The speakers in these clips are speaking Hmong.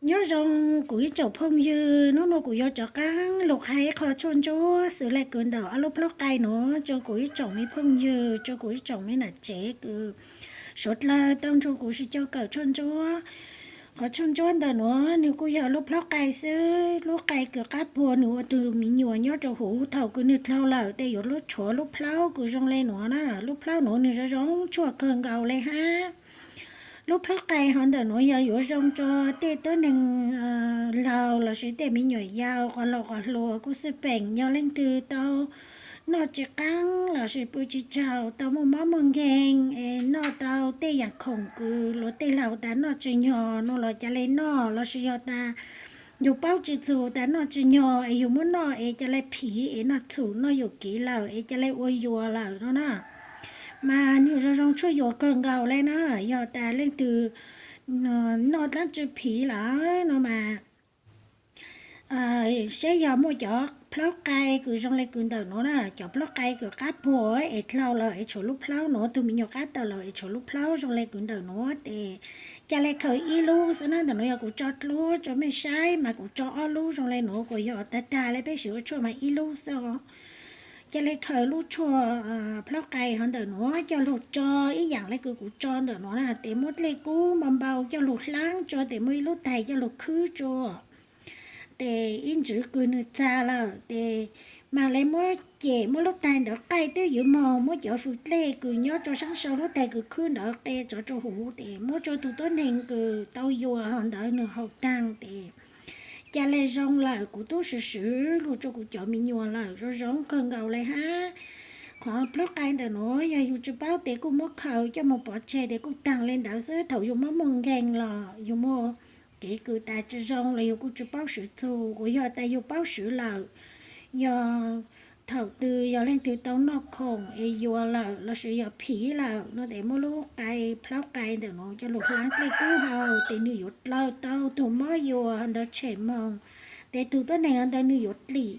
Nyob zoo kuv ib tsoom phooj ywg, hnub no kuv yuav rov qab los qha ib qho tshuaj ntsuab xws le kws ntawm ob lub plaub qai nuav rua kuv ib tsoom me phooj ywg, rua kuv ib tsoom me nam tsev kws suav dlawg tau nrug kuv sib coj kawm tshuaj ntsuab. Qhov tshuaj ntsuab ntawm nuav nwg kuj yog lub plaub qai xwb, lub qai kws qab puag, nwg ua tug me nyuam nyob rua huv, thaus kws nwg dlhau lawm tes yuav lub tshuav lub plaub kws zoo le nuav na. Lub plaub nuav nwg zoo zoo tshuaj kawg nkaus le hab. Lub plaub qai hov ntawm nuav yog yuav zoo rua tej tuab neeg laug lossis tej me nyuam yaus, qos laus qos hluas kuj xwb peem. Yog leej twg tau noj tsis qaab lossis pw tsis tsaug, tau muaj mob muaj nkeeg es noj tau tej yaam khoom kws luag tej laug tas noj tsis nyog nuav los ca le noj, lossis yog tas yug paub tsis txug tas noj tsis nyog es yug muab noj es ca le phiv es noj txhum noj yuam kev lawm es ca le ua yuam lawm no na. Mas nwg zoo zoo tshuaj yuam kawg nkaus le na. Yog tas leej twg noj dlaab tsi phiv lawm no mas, saib yog muaj cov plaub qai kws zoo le kws ntawm nuav na, cov plaub qai kws qab puag es dlhau lawm es tshuav lub plaub nuav, tug me nyuam qab tawm lawm es tshuav lub plaub zoo le kws ntawm nuav tes ca le khaws ib lub xwb na. Ntawm nuav yog kuv tso dluab rua mej saib mas kuv tso ob lub zoo le nuav, kuas yog tag tag le peb sim ua tshuaj mas ib lub xwb os. Ca le khaws lub tshuaj plaub qai hov ntawm nuav coj lug tso ib yaam le kws kuv tso ntawm nuav na, tes muab dlej kub npau npau coj lug hlaab rua tes muab ib lub taig coj lug khwb rua tes ib ntsws kws nwg txag lawm tes mas le muab cem, muab lub taig ntawd qaij twb ywv moog, muab cov fws dlej kws nyob rua saab sau lub taig kws khwb ntawd qe tsov rua huv tes muab rua tug tuab neeg kws tau yuam hov ntawd nwg haus taag tes ca le zoo lawm. Kuv tub swm swm lug rua kuv cov me nyuam lawm zoo zoo kawg nkaus le hab. Qhov plaub qai ntawm nuav yog yug tsis paub tes kuj muab khaws coj moog pov tseg tes kuj taag le ntawd xwb. Thaum yug mob muaj nkeeg los yug muaj kev kws tas tsis zoo los yug kuj tsis paub swv txug, kuas yog tas yug paub swv lawm, yog thaum twg yog leej twg tau noj khoom es yuam lawm lossis yog phiv lawm no tes muab lub qai, plaub qai ntawm nuav coj lug hlaab dlej kub hau tes nwg yuav dlawg tau tug mob yuam ntawd tshem moog, tes tug tuab neeg ntawd nwg yuav dlim,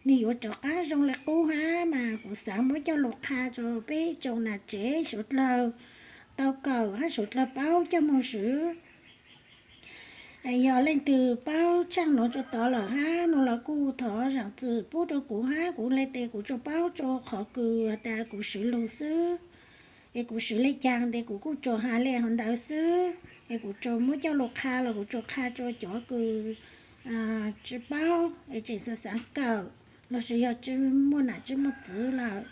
nwg yuav rov qab zoo le qub hab. Mas kuv xaav muab coj lug qha rua peb tsoom nam tsev suav dlawg tau kawm hab suav dlawg paub coj moog swv. Yog leej twg paub tshaaj nuav rua tod lawm hab no los kuj thov zaam txim pub rua kuv hab, kuv le tes kuv tsuas paub rua qhov kws tas kuv swv lug xwb, es kuv swv le caag tes kuv kuj tsuas has le hov ntawd xwb. Es kuv tsuas muab coj lug qha los kuv tsuas qha rua cov kws tsis paub es tseem xav xaav kawm lossis yog tsis muaj nam tsis muaj txwv lawm,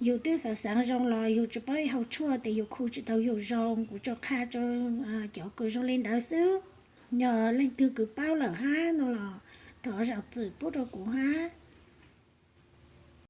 yug twb xav xaav zoo los yug tsis paub ib hau tshuaj tes yug khu tsis tau yug zoo. Kuv tsuas qha rua cov kws zoo le ntawd xwb. Yog leej twg kws paub lawm hab no los thov zaam txim pub rua kuv hab.